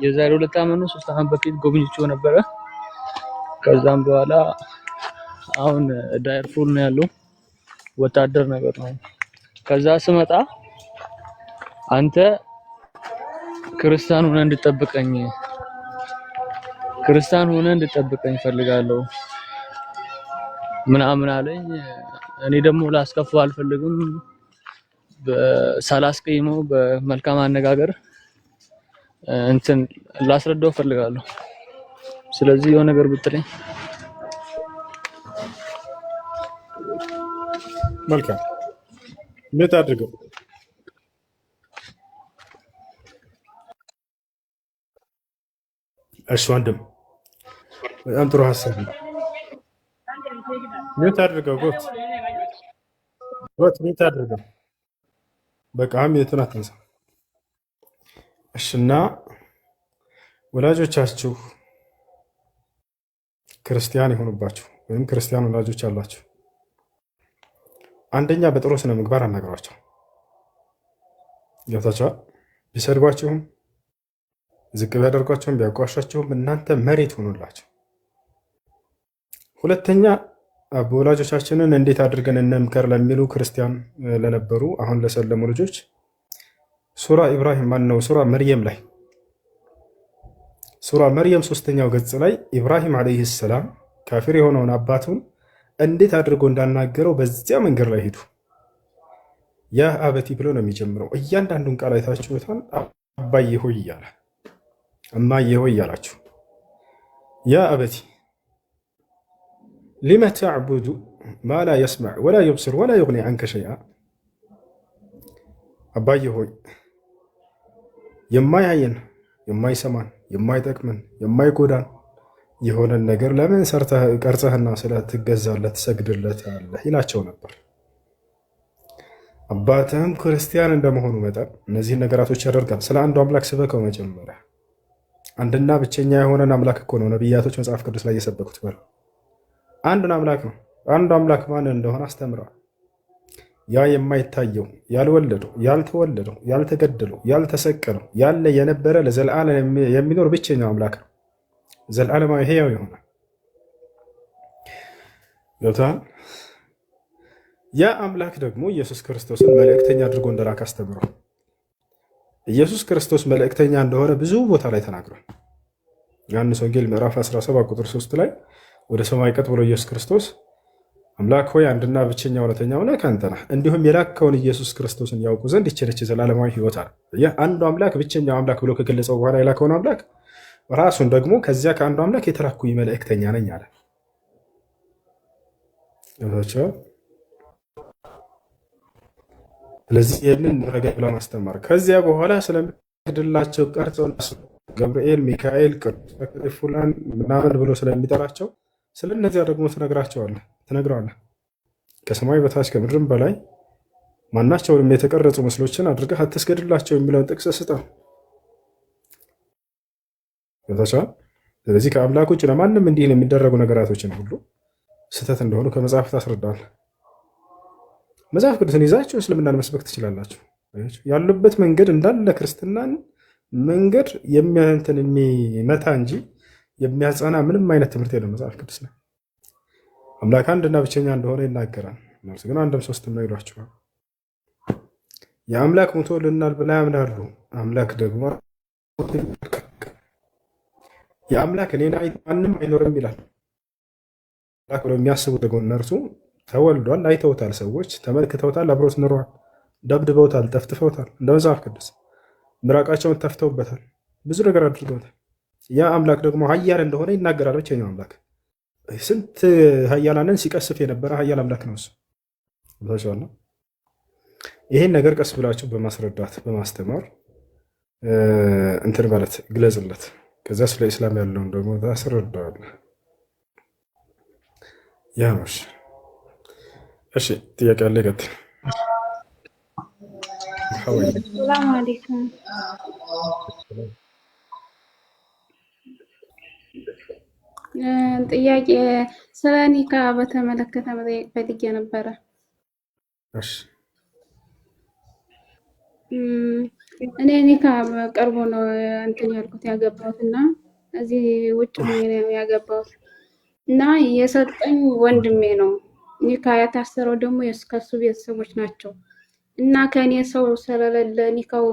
የዛሬ 2 ዓመት ነው 3 ዓመት በፊት ጎብኝቼው ነበረ። ከዛም በኋላ አሁን ዳርፉር ነው ያለው፣ ወታደር ነገር ነው። ከዛ ስመጣ አንተ ክርስቲያን ሆነህ እንድጠብቀኝ ክርስቲያን ሆነህ እንድጠብቀኝ ፈልጋለሁ ምናምን አለኝ። እኔ ደግሞ ላስከፋው አልፈልግም። ሳላስቀይመው በመልካም አነጋገር እንትን ላስረዳው ፈልጋለሁ። ስለዚህ የሆነ ነገር ብትለኝ። መልካም እንዴት አድርገው። እሺ ወንድም በጣም ጥሩ ሀሳብ ነው። mute አድርገው። ጎት ጎት mute አድርገው። በቃ mute ኡን አትንሳ። እሺ እና ወላጆቻችሁ ክርስቲያን የሆኑባችሁ ወይም ክርስቲያን ወላጆች አሏችሁ፣ አንደኛ በጥሩ ስነ ምግባር አናግሯቸው። ገብታችኋል? ቢሰድቧችሁም ዝቅ ቢያደርጓችሁም ቢያቋሻችሁም እናንተ መሬት ሆኑላቸው። ሁለተኛ ወላጆቻችንን እንዴት አድርገን እንምከር ለሚሉ ክርስቲያን ለነበሩ አሁን ለሰለሙ ልጆች ሱራ ኢብራሂም ማን ነው? ሱራ መርየም ላይ ሱራ መርየም ሶስተኛው ገጽ ላይ ኢብራሂም ዓለይሂ ሰላም ካፊር የሆነውን አባቱን እንዴት አድርጎ እንዳናገረው በዚያ መንገድ ላይ ሄዱ። ያ አበቲ ብሎ ነው የሚጀምረው። እያንዳንዱን ቃል አይታችሁታል። አባዬ ሆይ እያለ እማዬ ሆይ እያላችሁ يا أبت لم تعبد ما لا يسمع ولا يبصر ولا يغني عنك شيئا። አባዬ ሆይ የማያየን የማይሰማን የማይጠቅምን የማይጎዳን የሆነን ነገር ለምን ቀርጸህና ስለትገዛለት ትሰግድለታለህ ይላቸው ነበር። አባትህም ክርስቲያን እንደመሆኑ መጠን እነዚህን ነገራቶች ያደርጋል። ስለ አንዱ አምላክ ስበከው። መጀመሪያ አንድና ብቸኛ የሆነን አምላክ እኮ ነው ነቢያቶች መጽሐፍ ቅዱስ ላይ የሰበኩት። በለው አንዱን አምላክ ነው። አንዱ አምላክ ማን እንደሆነ አስተምረዋል። ያ የማይታየው ያልወለደው ያልተወለደው ያልተገደለው ያልተሰቀለው ያለ የነበረ ለዘላለም የሚኖር ብቸኛው አምላክ ነው። ዘለዓለማዊ ሕያው የሆነ ገብቶሃል። ያ አምላክ ደግሞ ኢየሱስ ክርስቶስን መልእክተኛ አድርጎ እንደላከ አስተምሯል። ኢየሱስ ክርስቶስ መልእክተኛ እንደሆነ ብዙ ቦታ ላይ ተናግሯል። ዮሐንስ ወንጌል ምዕራፍ 17 ቁጥር 3 ላይ ወደ ሰማይ ቀጥ ብሎ ኢየሱስ ክርስቶስ አምላክ ሆይ አንድና ብቸኛ እውነተኛ አምላክ አንተ ነህ፣ እንዲሁም የላከውን ኢየሱስ ክርስቶስን ያውቁ ዘንድ ይህች ዘላለማዊ ሕይወት አለ። ይህ አንዱ አምላክ ብቸኛው አምላክ ብሎ ከገለጸው በኋላ የላከውን አምላክ ራሱን ደግሞ ከዚያ ከአንዱ አምላክ የተላኩኝ መልእክተኛ ነኝ አለ። ገብቷችኋል? ስለዚህ ይህንን ረጋ ብላ ማስተማር ከዚያ በኋላ ስለሚድላቸው ቀርጸው ገብርኤል፣ ሚካኤል፣ ቅዱስ ፉላን ምናምን ብሎ ስለሚጠራቸው ስለእነዚያ ደግሞ ትነግራቸዋለህ ትነግረዋለህ። ከሰማይ በታች ከምድርም በላይ ማናቸውንም የተቀረጹ ምስሎችን አድርገህ አትስገድላቸው የሚለውን ጥቅስ ስጠው። ገብታችኋል? ስለዚህ ከአምላክ ውጭ ለማንም እንዲህ የሚደረጉ ነገራቶችን ሁሉ ስህተት እንደሆኑ ከመጽሐፍ ታስረዳለህ። መጽሐፍ ቅዱስን ይዛችሁ እስልምናን መስበክ ትችላላችሁ። ያሉበት መንገድ እንዳለ ክርስትናን መንገድ የሚያንትን የሚመታ እንጂ የሚያጸና ምንም አይነት ትምህርት የለም መጽሐፍ ቅዱስ ላይ። አምላክ አንድና ብቸኛ እንደሆነ ይናገራል። እነርሱ ግን አንድም ሶስትም ነው ይሏቸዋል። የአምላክ ሞቶልናል ብላ ያምናሉ። አምላክ ደግሞ የአምላክ እኔን ማንም አይኖርም ይላል። አምላክ ብለው የሚያስቡት ደግሞ እነርሱ ተወልዷል፣ አይተውታል፣ ሰዎች ተመልክተውታል፣ አብሮት ኖረዋል፣ ደብድበውታል፣ ጠፍጥፈውታል። እንደ መጽሐፍ ቅዱስ ምራቃቸውን ተፍተውበታል፣ ብዙ ነገር አድርገውታል። ያ አምላክ ደግሞ ኃያል እንደሆነ ይናገራል። ብቸኛው አምላክ ስንት ኃያላንን ሲቀስፍ የነበረ ኃያል አምላክ ነው እሱ። ይሄን ነገር ቀስ ብላችሁ በማስረዳት በማስተማር እንትን ማለት ግለጽለት። ከዛ ስለ ኢስላም ያለውን ደግሞ ታስረዳዋለህ። ያ ነው። እሺ ጥያቄ አለ? ይቀጥል። ሰላም አለይኩም። ጥያቄ ስለ ኒካ በተመለከተ መጠየቅ ፈልጌ ነበረ። እሺ። እኔ ኒካ ቀርቦ ነው እንትን ያልኩት ያገባሁት እና እዚህ ውጭ ሆኜ ነው ያገባሁት እና የሰጠኝ ወንድሜ ነው። ኒካ ያታሰረው ደግሞ ከሱ ቤተሰቦች ናቸው እና ከእኔ ሰው ስለሌለ ኒካው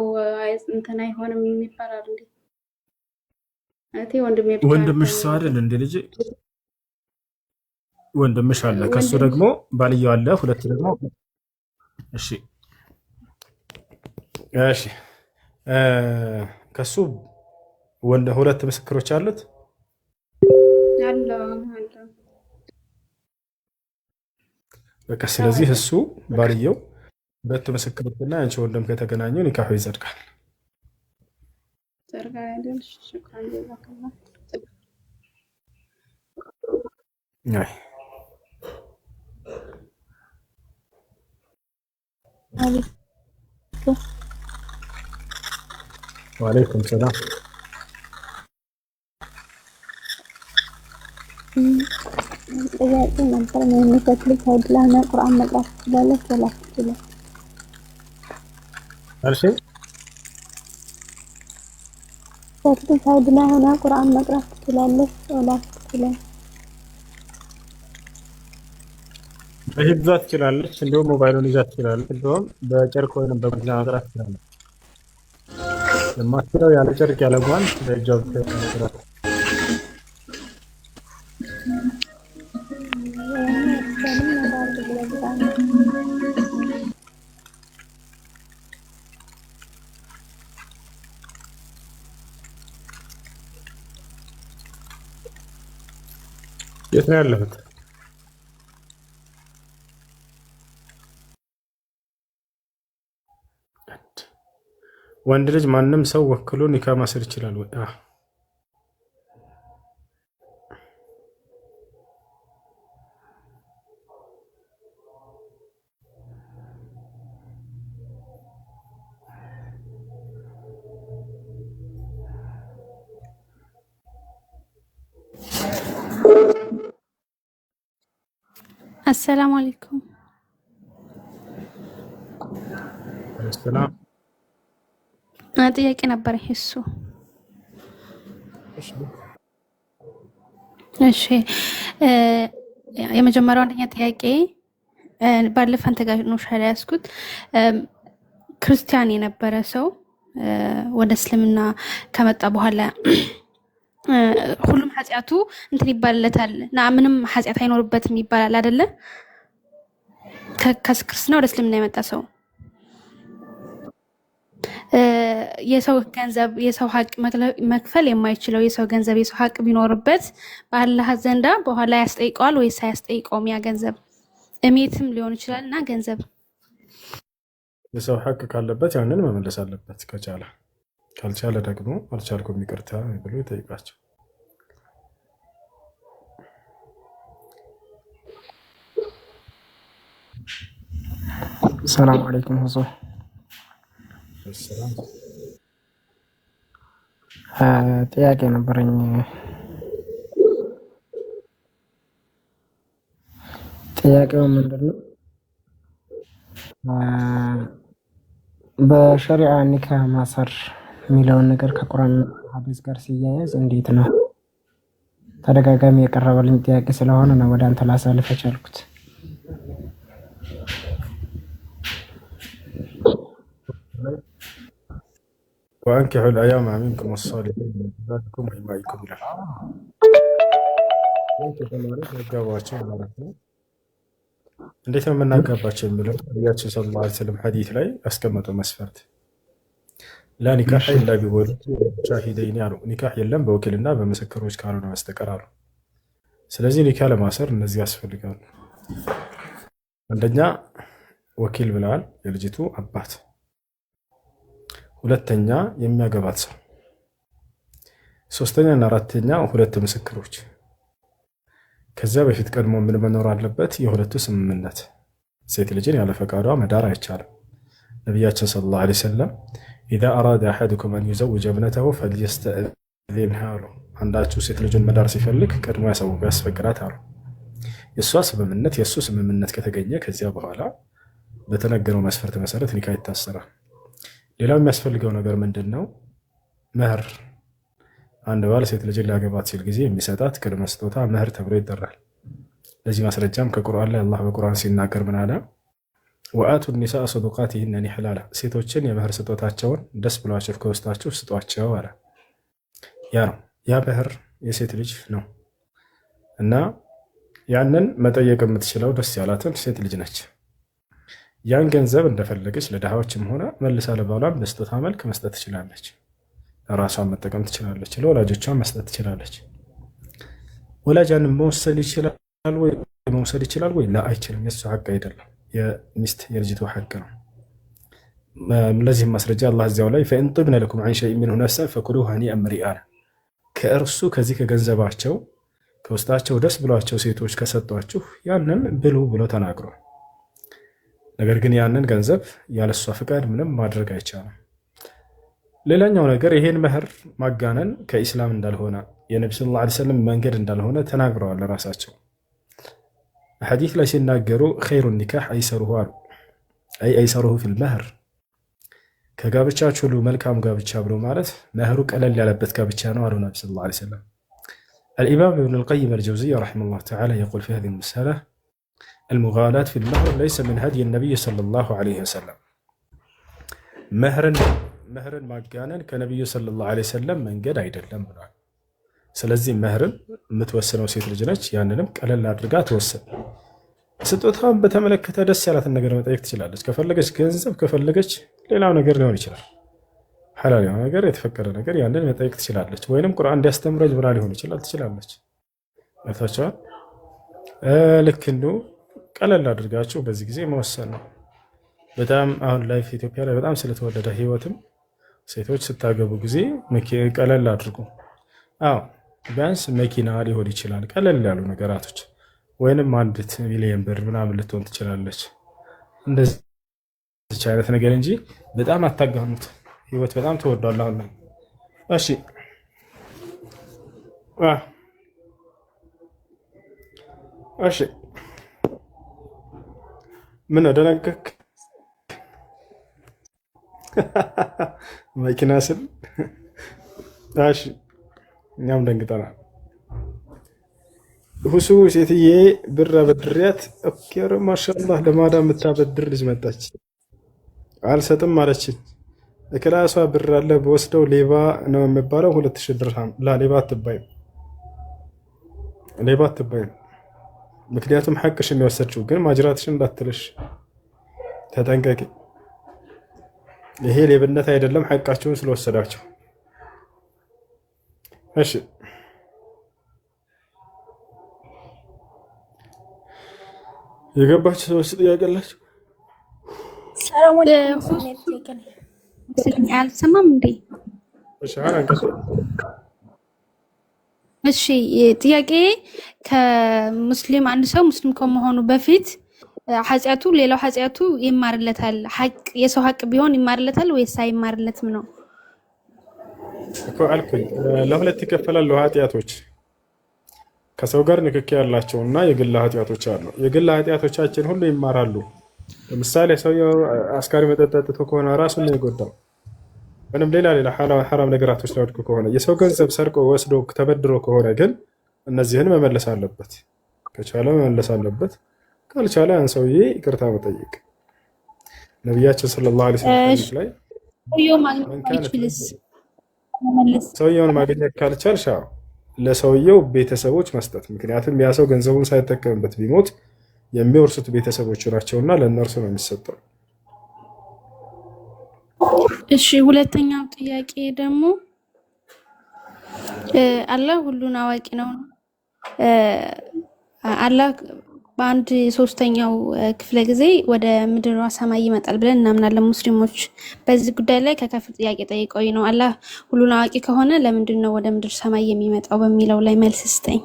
እንትን አይሆንም ይባላል እንዴ? እህቴ ወንድሜ ብቻ ወንድምሽ ሰው አይደል እንደ ልጅ ወንድምሽ አለ፣ ከሱ ደግሞ ባልየው አለ፣ ሁለት ደግሞ እሺ፣ እሺ፣ ከሱ ወንድ ሁለት ምስክሮች አሉት። አለ አለ። በቃ ስለዚህ እሱ ባልየው ሁለት ምስክሮችና ያንቺ ወንድም ከተገናኙ ኒካሁ ይጸድቃል። ጸድቃ አይደል? شكرا جزاك الله። አይ አለይኩም። وعليكم السلام። ጥያቄ ነበር። ሴት ልጅ ሀይድ ላይ ሆና ቁርአን መቅራት ትችላለች ወላ አትችልም? እሺ። ሴት ልጅ ሀይድ ላይ ሆና ቁርአን መቅራት ትችላለች ወላ አትችልም? በሂፍዟ ትችላለች፣ እንዲሁም ሞባይሉን ይዛ ትችላለች፣ እንዲሁም በጨርቅ ወይም በጓንት መቅራት ትችላለች። የማትችለው ያለ ጨርቅ ያለ ጓንት በእጇ ብቻ መቅራት። አይቻልም ማለት ለዛ ነው። የት ነው ያለሁት? ወንድ ልጅ ማንም ሰው ወክሎ ኒካ ማሰር ይችላል ወይ? السلام عليكم። ሰላም። ጥያቄ ነበረኝ እሱ። እሺ። እሺ፣ የመጀመሪያው አንደኛ ጥያቄ ባለፈ አንተ ጋር ነው share ያዝኩት። ክርስቲያን የነበረ ሰው ወደ እስልምና ከመጣ በኋላ ሁሉም ኃጢአቱ እንትን ይባልለታል እና ምንም ኃጢአት አይኖርበትም ይባላል አይደለ? ከክርስትና ወደ እስልምና የመጣ ሰው የሰው ገንዘብ የሰው ሀቅ መክፈል የማይችለው የሰው ገንዘብ የሰው ሀቅ ቢኖርበት በአላህ ዘንዳ በኋላ ያስጠይቀዋል ወይስ አያስጠይቀውም? ያ ገንዘብ እሜትም ሊሆን ይችላል እና ገንዘብ የሰው ሐቅ ካለበት ያንን መመለስ አለበት ከቻለ። ካልቻለ ደግሞ አልቻልኩም ይቅርታ ብሎ ይጠይቃቸው። ሰላም አለይኩም ሁሱ። ሰላም። ጥያቄ ነበረኝ። ጥያቄው ምንድን ነው? በሸሪዓ ኒካህ ማሰር የሚለውን ነገር ከቁርአን ሐዲስ ጋር ሲያያዝ እንዴት ነው? ተደጋጋሚ የቀረበልኝ ጥያቄ ስለሆነ ነው ወደ አንተ ላሳልፍ የቻልኩት። وأنكحوا الأيامى منكم والصالحين من عبادكم وإمائكم ይላል። وأنكحوا ማለት ያጋቧቸው ማለት ነው። እንዴት ነው የምናጋባቸው የሚለው ነቢያችን صلى الله عليه وسلم ሐዲስ ላይ ያስቀመጠው መስፈርት لا نكاح إلا بولي وشاهدين አሉ። ኒካህ የለም በወኪልና በምስክሮች ካልሆነ በስተቀር አሉ። ስለዚህ ኒካህ ለማሰር እነዚህ ያስፈልጋሉ። አንደኛ ወኪል ብለዋል፣ የልጅቱ አባት። ሁለተኛ የሚያገባት ሰው፣ ሶስተኛ እና አራተኛ ሁለት ምስክሮች። ከዚያ በፊት ቀድሞ ምን መኖር አለበት? የሁለቱ ስምምነት። ሴት ልጅን ያለ ፈቃዷ መዳር አይቻልም። ነቢያችን صلى الله عليه وسلم إذا أراد أحدكم أن يزوج ابنته فليستأذنها አሉ። አንዳችሁ ሴት ልጁን መዳር ሲፈልግ ቀድሞ ያሳውቅ ያስፈቅዳት አሉ። የእሷ ስምምነት የእሱ ስምምነት ከተገኘ ከዚያ በኋላ በተነገረው መስፈርት መሰረት ኒካ ይታሰራል። ሌላው የሚያስፈልገው ነገር ምንድን ነው? መህር። አንድ ባል ሴት ልጅን ሊያገባት ሲል ጊዜ የሚሰጣት ቅድመ ስጦታ መህር ተብሎ ይጠራል። ለዚህ ማስረጃም ከቁርአን ላይ አላህ በቁርአን ሲናገር ምን አለ? وآتوا النساء صدقاتهن نحلة አለ። ሴቶችን የመህር ስጦታቸውን ደስ ብሏቸው ከውስጣችሁ ስጧቸው አለ። ያ ነው ያ መህር የሴት ልጅ ነው እና ያንን መጠየቅ የምትችለው ደስ ያላትን ሴት ልጅ ነች። ያን ገንዘብ እንደፈለገች ለድሃዎችም ሆነ መልሳ ለባሏም በስጦታ መልክ መስጠት ትችላለች። ራሷን መጠቀም ትችላለች። ለወላጆቿን መስጠት ትችላለች። ወላጅ ያንን መወሰን ይችላል ወይ መውሰድ ይችላል ወይ? لا አይችልም። የሱ ሐቅ አይደለም፣ የሚስት የልጅቱ ሐቅ ነው። ለዚህም ማስረጃ አላህ እዚያው ላይ فإن طبن لكم عن شيء منه نفسا فكلوه هنيئا مريئا፣ ከእርሱ ከዚህ ከገንዘባቸው ከውስጣቸው ደስ ብሏቸው ሴቶች ከሰጧችሁ ያንን ብሉ ብሎ ተናግሯል። ነገር ግን ያንን ገንዘብ ያለሷ ፍቃድ ምንም ማድረግ አይቻልም። ሌላኛው ነገር ይሄን መህር ማጋነን ከኢስላም እንዳልሆነ የነቢ صلى الله عليه وسلم መንገድ እንዳልሆነ ተናግረዋል። ራሳቸው ሐዲስ ላይ ሲናገሩ خير النكاح أيسره አሉ። أي أيسره في المهر፣ ከጋብቻችሁ ሁሉ መልካም ጋብቻ ብሎ ማለት መህሩ ቀለል ያለበት ጋብቻ ነው አሉ ነቢ صلى الله عليه وسلم። الإمام ابن القيم الجوزية رحمه الله تعالى يقول في هذه المسألة المغالاة في المهر ليس من هدي النبي صلى الله عليه وسلم፣ መህርን ማጋነን ከነቢዩ صلى الله عليه وسلم መንገድ አይደለም ብሏል። ስለዚህ መህርን የምትወስነው ሴት ልጅ ነች። ያንንም ቀለል አድርጋ ትወስን። ስጦታውን በተመለከተ ደስ ያላትን ነገር መጠየቅ ትችላለች። ከፈለገች ገንዘብ፣ ከፈለገች ሌላው ነገር ሊሆን ይችላል። ሐላል የሆነ ነገር፣ የተፈቀደ ነገር ያንን መጠየቅ ትችላለች። ወይንም ቁርአን እንዲያስተምረኝ ብላ ሊሆን ይችላል፣ ትችላለች። ገብታችኋል? ልክ እንዲሁ ቀለል አድርጋችሁ በዚህ ጊዜ መወሰን ነው። በጣም አሁን life ኢትዮጵያ ላይ በጣም ስለተወደደ ህይወትም ሴቶች ስታገቡ ጊዜ ቀለል አድርጉ። አዎ ቢያንስ መኪና ሊሆን ይችላል፣ ቀለል ያሉ ነገራቶች ወይንም 1 ሚሊዮን ብር ምናምን ልትሆን ትችላለች። እንደዚች አይነት ነገር እንጂ በጣም አታጋኑት። ህይወት በጣም ተወዷል አሁን ላይ። እሺ እሺ፣ ምን ነው ደነገጥክ? መኪና ስል እሺ፣ እኛም ደንግጠናል። ሁሱ ሴትዬ ብር አበድሬያት፣ okay፣ ኧረ ማሻአላህ ለማዳም የምታበድር ልጅ መጣች። አልሰጥም አለችኝ። እክላሷ ብር አለ በወስደው ሌባ ነው የሚባለው። 2000 ድርሃም لا ሌባ አትባይም፣ ሌባ አትባይም። ምክንያቱም ሐቅሽን የወሰድሽው ግን ማጅራትሽን እንዳትልሽ ተጠንቀቂ። ይሄ ሌብነት አይደለም፣ ሐቃቸውን ስለወሰዳቸው። እሺ የገባችሁ ሰዎች ጥያቄ አላችሁ? ሰላም አለይኩም። አልሰማም እንዴ? እሺ አሁን አንቀጽ። እሺ ጥያቄ ከሙስሊም አንድ ሰው ሙስሊም ከመሆኑ በፊት ኃጢአቱ ሌላው ኃጢአቱ ይማርለታል። ሐቅ የሰው ሐቅ ቢሆን ይማርለታል ወይስ አይማርለትም ነው? እኮ አልኩኝ ለሁለት ይከፈላሉ ኃጢአቶች። ከሰው ጋር ንክኪ ያላቸው እና የግል ኃጢአቶች አሉ። የግል ኃጢአቶቻችን ሁሉ ይማራሉ። ለምሳሌ ሰውየው አስካሪ መጠጥ ጠጥቶ ከሆነ ራሱን ነው የጎዳው። ምንም ሌላ ሌላ ሐራም ነገራቶች ላይ ወድቆ ከሆነ፣ የሰው ገንዘብ ሰርቆ ወስዶ ተበድሮ ከሆነ ግን እነዚህን መመለስ አለበት። ከቻለ መመለስ አለበት። ካልቻለ ያን ሰውዬ ይቅርታ መጠየቅ። ነቢያችን صلى الله عليه وسلم ሐዲስ ላይ ሰውየው ማግኘት من كانت ባይችልስ መመለስ? ሰውየውን ማግኘት ካልቻልሽ አዎ፣ ለሰውየው ቤተሰቦች መስጠት። ምክንያቱም ያ ሰው ገንዘቡን ሳይጠቀምበት ቢሞት የሚወርሱት ቤተሰቦቹ ናቸውና ለእነርሱ ነው የሚሰጠው። እሺ ሁለተኛው ጥያቄ ደግሞ አላህ ሁሉን አዋቂ ነው። አላህ በአንድ ሶስተኛው ክፍለ ጊዜ ወደ ምድሯ ሰማይ ይመጣል ብለን እናምናለን ሙስሊሞች። በዚህ ጉዳይ ላይ ከካፊር ጥያቄ ጠይቀውኝ ነው። አላህ ሁሉን አዋቂ ከሆነ ለምንድን ነው ወደ ምድር ሰማይ የሚመጣው በሚለው ላይ መልስ ስጠኝ።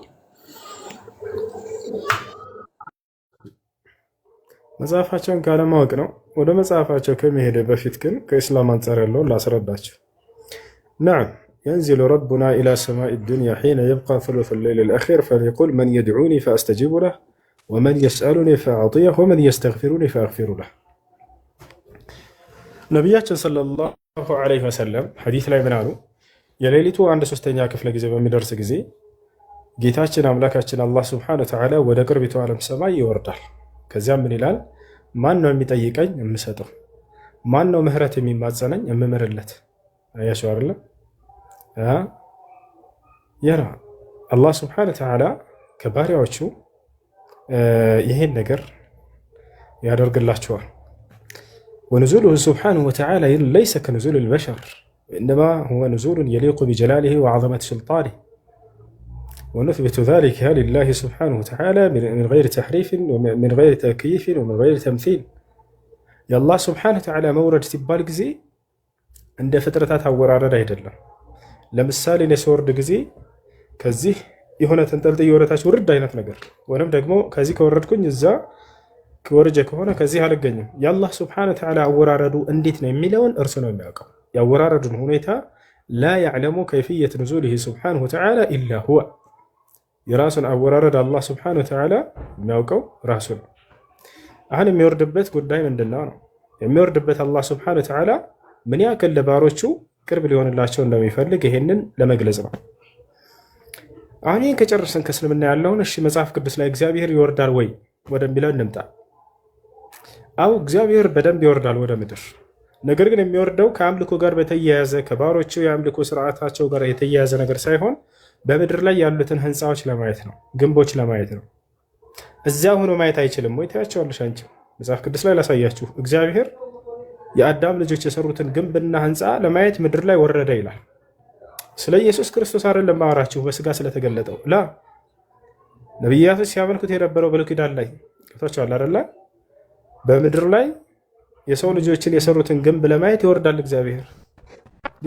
መጽሐፋቸውን ካለማወቅ ነው። ወደ መጽሐፋቸው ከመሄደ በፊት ግን ከኢስላም አንጻር ያለውን ላስረዳቸው። نعم ينزل ربنا إلى سماء الدنيا حين يبقى ثلث الليل الأخير فيقول من يدعوني فأستجيب له ومن يسألني فأعطيه ومن يستغفرني فأغفر له። ነቢያችን صلى الله عليه وسلم ሐዲስ ላይ ምን አሉ? የሌሊቱ አንድ ሶስተኛ ክፍለ ጊዜ በሚደርስ ጊዜ ጌታችን አምላካችን አላህ سبحانه وتعالى ወደ ቅርቢቱ ዓለም ሰማይ ይወርዳል። ከዚያም ምን ይላል? ማን ነው የሚጠይቀኝ የምሰጠው? ማን ነው ምህረት የሚማጸነኝ የምምርለት? አያችሁ አይደለ? ያ አላህ سبحانه وتعالى ከባሪያዎቹ ይሄን ነገር ያደርግላቸዋል። ونزوله سبحانه وتعالى ليس كنزول البشر إنما هو نزول يليق بجلاله وعظمة سلطانه ونثبت ذلك لله سبحانه وتعالى من غير تحريف ومن غير تكييف ومن غير تمثيل። የአላህ سبحانه وتعالى መውረድ ሲባል ጊዜ እንደ ፍጥረታት አወራረድ አይደለም። ለምሳሌ እኔ ስወርድ ጊዜ ከዚህ የሆነ ተንጠልጥዬ ወደታች ውርድ አይነት ነገር ወይም ደግሞ ከዚህ ከወረድኩኝ እዛ ወርጄ ከሆነ ከዚህ አልገኝም። የአላህ سبحانه وتعالى አወራረዱ እንዴት ነው የሚለውን እርሱ ነው የሚያውቀው። የአወራረዱን ሁኔታ لا يعلم كيفية نزوله سبحانه وتعالى إلا هو። የራሱን አወራረድ አላህ سبحانه وتعالى የሚያውቀው ራሱ ነው። አሁን የሚወርድበት ጉዳይ ምንድን ነው? የሚወርድበት አላህ سبحانه وتعالى ምን ያክል ለባሮቹ ቅርብ ሊሆንላቸው እንደሚፈልግ ይሄንን ለመግለጽ ነው። አሁን ይህን ከጨረስን ከእስልምና ያለውን እሺ፣ መጽሐፍ ቅዱስ ላይ እግዚአብሔር ይወርዳል ወይ ወደሚለው እንምጣ። አው እግዚአብሔር በደንብ ይወርዳል ወደ ምድር። ነገር ግን የሚወርደው ከአምልኮ ጋር በተያያዘ ከባሮቹ የአምልኮ ስርዓታቸው ጋር የተያያዘ ነገር ሳይሆን በምድር ላይ ያሉትን ህንፃዎች ለማየት ነው፣ ግንቦች ለማየት ነው። እዚያ ሆኖ ማየት አይችልም ወይ? ታያቸዋለሽ አንቺ። መጽሐፍ ቅዱስ ላይ ላሳያችሁ። እግዚአብሔር የአዳም ልጆች የሰሩትን ግንብና ህንፃ ለማየት ምድር ላይ ወረደ ይላል። ስለ ኢየሱስ ክርስቶስ አይደለም ማወራችሁ በስጋ ስለተገለጠው لا፣ ነቢያቶች ሲያመልኩት የነበረው ብሉይ ኪዳን ላይ ገብቷቸዋል አይደለ? በምድር ላይ የሰው ልጆችን የሰሩትን ግንብ ለማየት ይወርዳል እግዚአብሔር።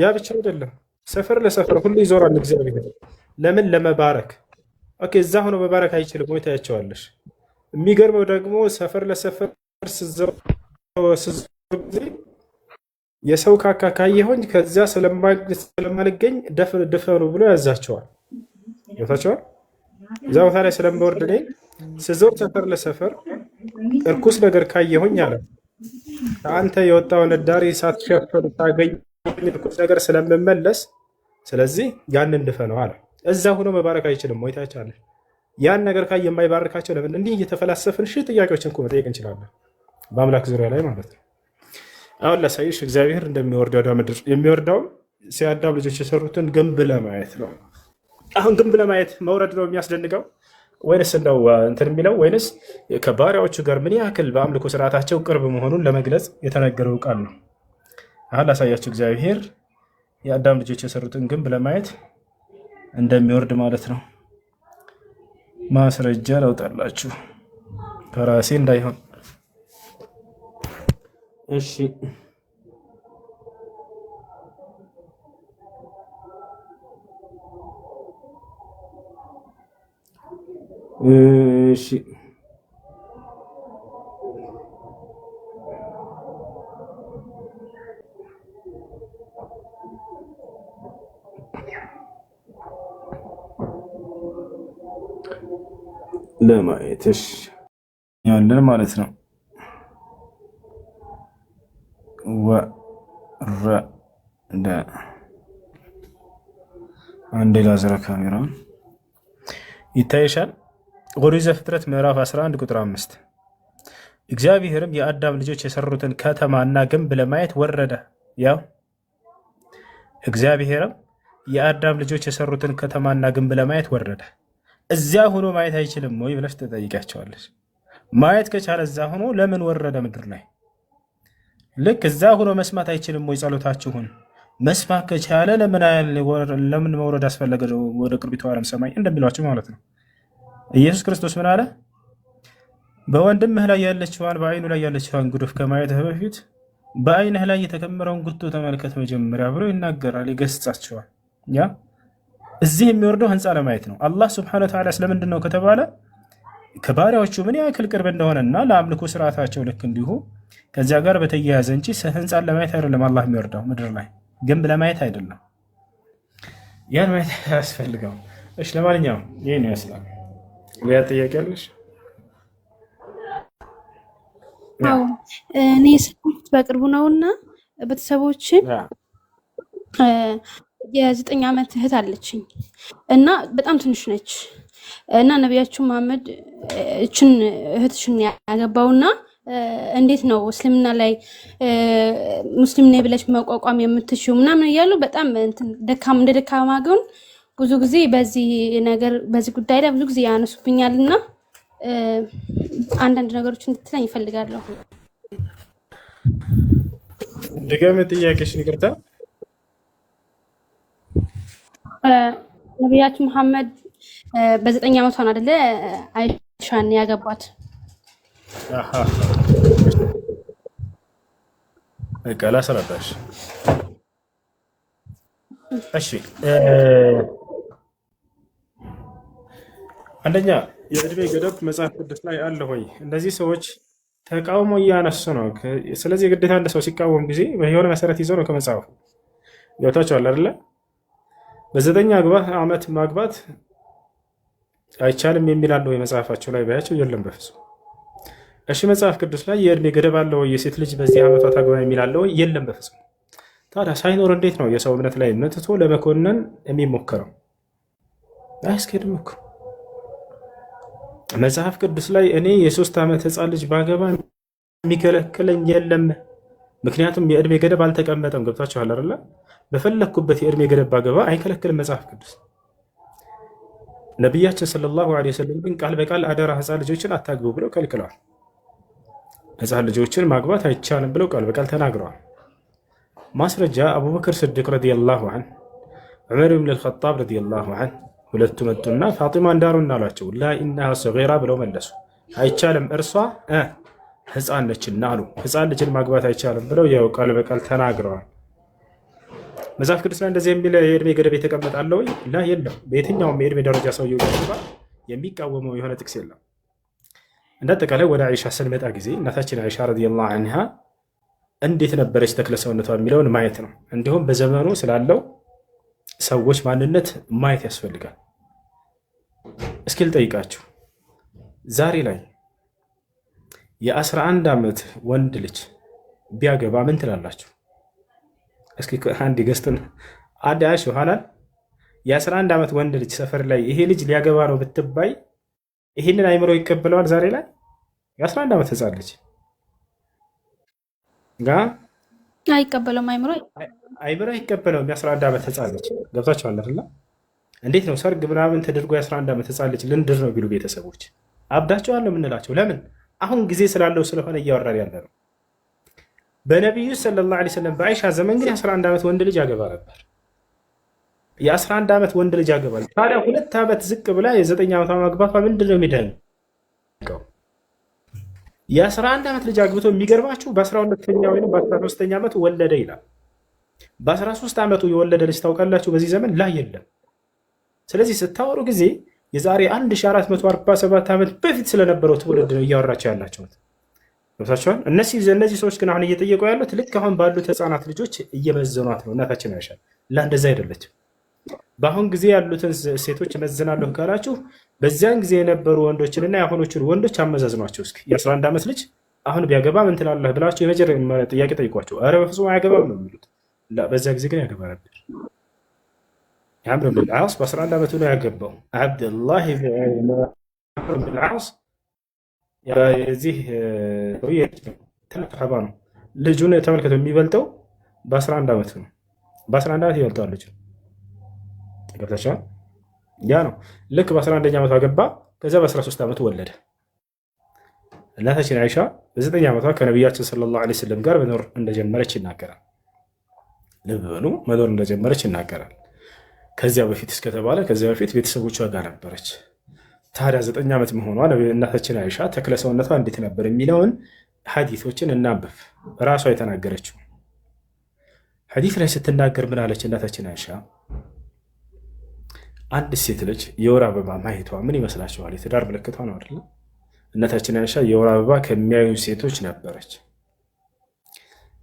ያ ብቻ አይደለም፣ ሰፈር ለሰፈር ሁሉ ይዞራል እግዚአብሔር። ለምን? ለመባረክ። Okay፣ እዛ ሆኖ መባረክ አይችልም ወይ? ታያቸዋለሽ። የሚገርመው ደግሞ ሰፈር ለሰፈር ስዞር ጊዜ የሰው ካካ ካየሆኝ ከዚያ ስለማልገኝ ድፈኑ ብሎ ያዛቸዋል። ገብታቸዋል። እዛ ቦታ ላይ ስለምወርድ እኔ ስዞር ሰፈር ለሰፈር እርኩስ ነገር ካየሁኝ አለ ከአንተ የወጣውን እዳሪ ሳትሸፍን ታገኝ እርኩስ ነገር ስለምመለስ፣ ስለዚህ ያንን ድፈነው አለ። እዛ ሆኖ መባረክ አይችልም ወይ? ታያለሽ። ያን ነገር ካየ የማይባርካቸው ለምን? እንዲህ እየተፈላሰፍን ሺህ ጥያቄዎችን እኮ መጠየቅ እንችላለን፣ በአምላክ ዙሪያ ላይ ማለት ነው። አሁን ላሳይሽ እግዚአብሔር እንደሚወርድ ወደ ምድር የሚወርደውም የአዳም ልጆች የሰሩትን ግንብ ለማየት ነው። አሁን ግንብ ለማየት መውረድ ነው የሚያስደንቀው ወይንስ እንደው እንትን የሚለው ወይንስ ከባሪያዎቹ ጋር ምን ያክል በአምልኮ ስርዓታቸው ቅርብ መሆኑን ለመግለጽ የተነገረው ቃል ነው? አሁን ላሳያችሁ እግዚአብሔር የአዳም ልጆች የሰሩትን ግንብ ለማየት እንደሚወርድ ማለት ነው። ማስረጃ ላውጣላችሁ ከራሴ እንዳይሆን። እሺ፣ እሺ፣ ለማየት እሺ ያለን ማለት ነው። ወረደ። አንዴ ላዝራ ካሜራውን፣ ይታይሻል። ኦሪት ዘፍጥረት ምዕራፍ 11 ቁጥር 5፣ እግዚአብሔርም የአዳም ልጆች የሰሩትን ከተማና ግንብ ለማየት ወረደ። ያው እግዚአብሔርም የአዳም ልጆች የሰሩትን ከተማና ግንብ ለማየት ወረደ። እዚያ ሆኖ ማየት አይችልም ወይ ብለሽ ትጠይቂያቸዋለሽ። ማየት ከቻለ እዛ ሆኖ ለምን ወረደ ምድር ላይ? ልክ እዛ ሆኖ መስማት አይችልም ወይ ጸሎታችሁን? መስማት ከቻለ ለምን መውረድ አስፈለገ ወደ ቅርቢቱ ዓለም ሰማይ እንደሚሏቸው ማለት ነው። ኢየሱስ ክርስቶስ ምን አለ? በወንድምህ ላይ ያለችዋን በአይኑ ላይ ያለችዋን ጉድፍ ከማየትህ በፊት በአይንህ ላይ የተከመረውን ጉቶ ተመልከት መጀመሪያ ብሎ ይናገራል፣ ይገስጻቸዋል። ያ እዚህ የሚወርደው ህንፃ ለማየት ነው። አላህ سبحانه وتعالى ስለምንድን ነው ከተባለ ከባሪያዎቹ ምን ያክል ቅርብ እንደሆነና ለአምልኮ ስርዓታቸው ልክ እንዲሁ ከዚያ ጋር በተያያዘ እንጂ ህንፃን ለማየት አይደለም። አላህ የሚወርደው ምድር ላይ ግንብ ለማየት አይደለም። ያን ማየት አያስፈልገውም። እሺ፣ ለማንኛውም ይህን ይመስላል። ሌላ ጥያቄ አለሽ? አዎ፣ እኔ የሰማሁት በቅርቡ ነውና ቤተሰቦች የ9 ዓመት እህት አለችኝ እና በጣም ትንሽ ነች እና ነቢያችሁ መሐመድ እችን እህትሽን ያገባውና እንዴት ነው እስልምና ላይ ሙስሊም ነኝ ብለሽ መቋቋም የምትችይው ምናምን እያሉ በጣም እንትን ደካማ እንደ ደካማ ግን ብዙ ጊዜ በዚህ ነገር በዚህ ጉዳይ ላይ ብዙ ጊዜ ያነሱብኛል እና አንዳንድ ነገሮች እንድትለኝ ይፈልጋለሁ። ድገም ጥያቄሽን፣ ይቅርታ። ነቢያችን መሐመድ በ9 ዓመቷ ነው አይደለ አይሻን ያገቧት? አሃ፣ በቃ ላስረዳሽ። እሺ፣ አንደኛ የእድሜ ገደብ መጽሐፍ ቅዱስ ላይ አለ ወይ? እነዚህ ሰዎች ተቃውሞ እያነሱ ነው። ስለዚህ ግዴታ አንድ ሰው ሲቃወም ጊዜ የሆነ መሰረት ይዞ ነው ከመጽሐፉ። ገብታችኋል አይደለ? በ9 ዓመት ማግባት አይቻልም የሚል አለ ወይ መጽሐፋቸው ላይ ባያቸው? የለም በፍጹም። እሺ፣ መጽሐፍ ቅዱስ ላይ የእድሜ ገደብ አለ ወይ? የሴት ልጅ በዚህ ዓመቷ ታግባ የሚል አለ ወይ? የለም በፍጹም። ታዲያ ሳይኖር እንዴት ነው የሰው እምነት ላይ መጥቶ ለመኮነን የሚሞከረው? አያስኬድም እኮ። መጽሐፍ ቅዱስ ላይ እኔ የ3 ዓመት ህፃን ልጅ ባገባ የሚከለክለኝ የለም። ምክንያቱም የእድሜ ገደብ አልተቀመጠም። ገብታችኋል አይደለ? በፈለግኩበት የእድሜ ገደብ ባገባ አይከለክልም መጽሐፍ ቅዱስ። ነቢያችን ሰለላሁ ዐለይሂ ወሰለም ግን ቃል በቃል አደራ ህፃን ልጆችን አታግቡ ብለው ከልክለዋል። ህፃን ልጆችን ማግባት አይቻልም ብለው ቃል በቃል ተናግረዋል። ማስረጃ አቡበክር ስዲቅ ረዲየላሁ ዐንሁ፣ ዑመር ብን አልኸጣብ ረዲየላሁ ዐንሁ ሁለቱ መጡና ፋጢማ እንዳሩን አሏቸው። ላ ኢነሃ ሰጊራ ብለው መለሱ። አይቻልም፣ እርሷ ህፃን ነችና አሉ። ህፃን ልጅን ማግባት አይቻልም ብለው ያው ቃል በቃል ተናግረዋል። መጽሐፍ ቅዱስ ላይ እንደዚህ የሚል የእድሜ ገደብ የተቀመጠ አለ ወይ? ላ፣ የለም። በየትኛውም የእድሜ ደረጃ ሰውየው ቢያገባ የሚቃወመው የሆነ ጥቅስ የለም። እንደ አጠቃላይ ወደ አይሻ ስንመጣ ጊዜ እናታችን አይሻ ረዲየላሁ ዐንሃ እንዴት ነበረች ተክለ ሰውነቷ የሚለውን ማየት ነው። እንዲሁም በዘመኑ ስላለው ሰዎች ማንነት ማየት ያስፈልጋል። እስኪ ልጠይቃችሁ፣ ዛሬ ላይ የ11 ዓመት ወንድ ልጅ ቢያገባ ምን ትላላችሁ? እስኪ አንድ ገስትን አንድ አሽ ኋላል የ11 ዓመት ወንድ ልጅ ሰፈር ላይ ይሄ ልጅ ሊያገባ ነው ብትባይ ይህንን አይምሮ ይቀበለዋል? ዛሬ ላይ የ11 ዓመት ህፃን ልጅ ጋ አይቀበለውም አይምሮ። አይምሮ አይቀበለውም። የ11 ዓመት ህፃን ልጅ፣ ገብታችኋል አይደለ? እንዴት ነው ሰርግ ምናምን ተደርጎ የ11 ዓመት ህፃን ልጅ ልንድር ነው ቢሉ ቤተሰቦች አብዳቸዋል ነው የምንላቸው። ለምን? አሁን ጊዜ ስላለው ስለሆነ እያወራን ያለ ነው። በነቢዩ ሰለላሁ ዐለይሂ ወሰለም በአይሻ ዘመን ግን የ11 ዓመት ወንድ ልጅ ያገባ ነበር። የ11 ዓመት ወንድ ልጅ ያገባል። ታዲያ 2 ዓመት ዝቅ ብላ የ9 ዓመቷ ማግባቷ ምንድን ነው የሚደንቀው? የ11 ዓመት ልጅ አግብቶ የሚገርማችሁ በ12ኛ ወይም በ13ኛ ዓመቱ ወለደ ይላል። በ13 ዓመቱ የወለደ ልጅ ታውቃላችሁ? በዚህ ዘመን ላይ የለም። ስለዚህ ስታወሩ ጊዜ የዛሬ 1447 ዓመት በፊት ስለነበረው ትውልድ ነው እያወራቸው ያላችሁት። ገብታችኋል? እነዚህ ሰዎች ግን አሁን እየጠየቁ ያሉት ልክ አሁን ባሉት ህፃናት ልጆች እየመዘኗት ነው። እናታችን አይሻ ላ እንደዛ አይደለችም። በአሁን ጊዜ ያሉትን ሴቶች እመዝናለሁ ካላችሁ በዚያን ጊዜ የነበሩ ወንዶችንና የአሁኖቹን ወንዶች አመዛዝኗቸው እስኪ። የ11 ዓመት ልጅ አሁን ቢያገባ ምን ትላለህ ብላችሁ የመጀመሪያ ጥያቄ ጠይቋቸው። ኧረ በፍጹም አያገባም ነው የሚሉት። በዚያ ጊዜ ግን ያገባ ነበር። ዓምር ብን ልዓስ በ11 ዓመቱ ነው ያገባው። ዓብድላህ ብን ልዓስ የዚህ ሰውዬ ትልቅ ሰሓባ ነው። ልጁን ተመልከተው፣ የሚበልጠው በ11 ዓመቱ ነው። በ11 ዓመት ይበልጠዋል ልጁ። ገብታችኋል? ያ ነው። ልክ በ11ኛ ዓመቱ አገባ። ከዚያ በ13 ዓመቱ ወለደ። እናታችን አይሻ በ9 ዓመቷ ከነቢያችን ሰለላሁ ዐለይሂ ወሰለም ጋር መኖር እንደጀመረች ይናገራል። ልብ በሉ፣ መኖር እንደጀመረች ይናገራል። ከዚያ በፊት እስከተባለ ከዚያ በፊት ቤተሰቦቿ ጋር ነበረች። ታዲያ 9 ዓመት መሆኗ እናታችን አይሻ ተክለ ሰውነቷ እንዴት ነበር የሚለውን ሐዲቶችን እናንብብ። ራሷ የተናገረችው ሐዲት ላይ ስትናገር ምን አለች እናታችን አይሻ? አንድ ሴት ልጅ የወር አበባ ማየቷ ምን ይመስላችኋል? የትዳር ምልክቷ ነው አይደለ? እናታችን አይሻ የወር አበባ ከሚያዩ ሴቶች ነበረች።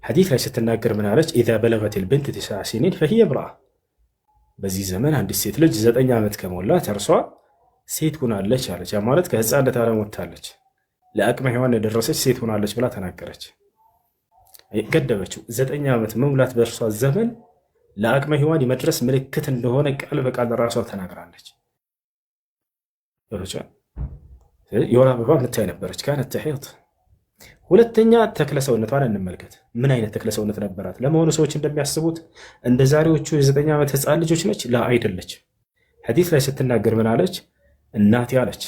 ሐዲት ላይ ስትናገር ምን አለች? ኢዛ በለገት ልብንት 9 ሲኒን ፈሂየ እምረአ። በዚህ ዘመን አንዲት ሴት ልጅ 9 ዓመት ከሞላት እርሷ ሴት ሆናለች አለች። ያ ማለት ከህፃንነት ዓለም ወጥታለች፣ ለአቅመ ሔዋን የደረሰች ሴት ሆናለች ብላ ተናገረች። ገደበችው። 9 ዓመት መሙላት በእርሷ ዘመን ለአቅመ ሔዋን የመድረስ ምልክት እንደሆነ ቃል በቃል ራሷ ተናግራለች። የወር አበባ የምታይ ነበረች። كانت تحيض። ሁለተኛ ተክለ ሰውነቷን እንመልከት። ምን አይነት ተክለ ሰውነት ነበራት? ለመሆኑ ሰዎች እንደሚያስቡት እንደ ዛሬዎቹ የ9 ዓመት ህፃን ልጆች ነች? لا፣ አይደለች። ሐዲስ ላይ ስትናገር ምን አለች? እናቴ አለች፣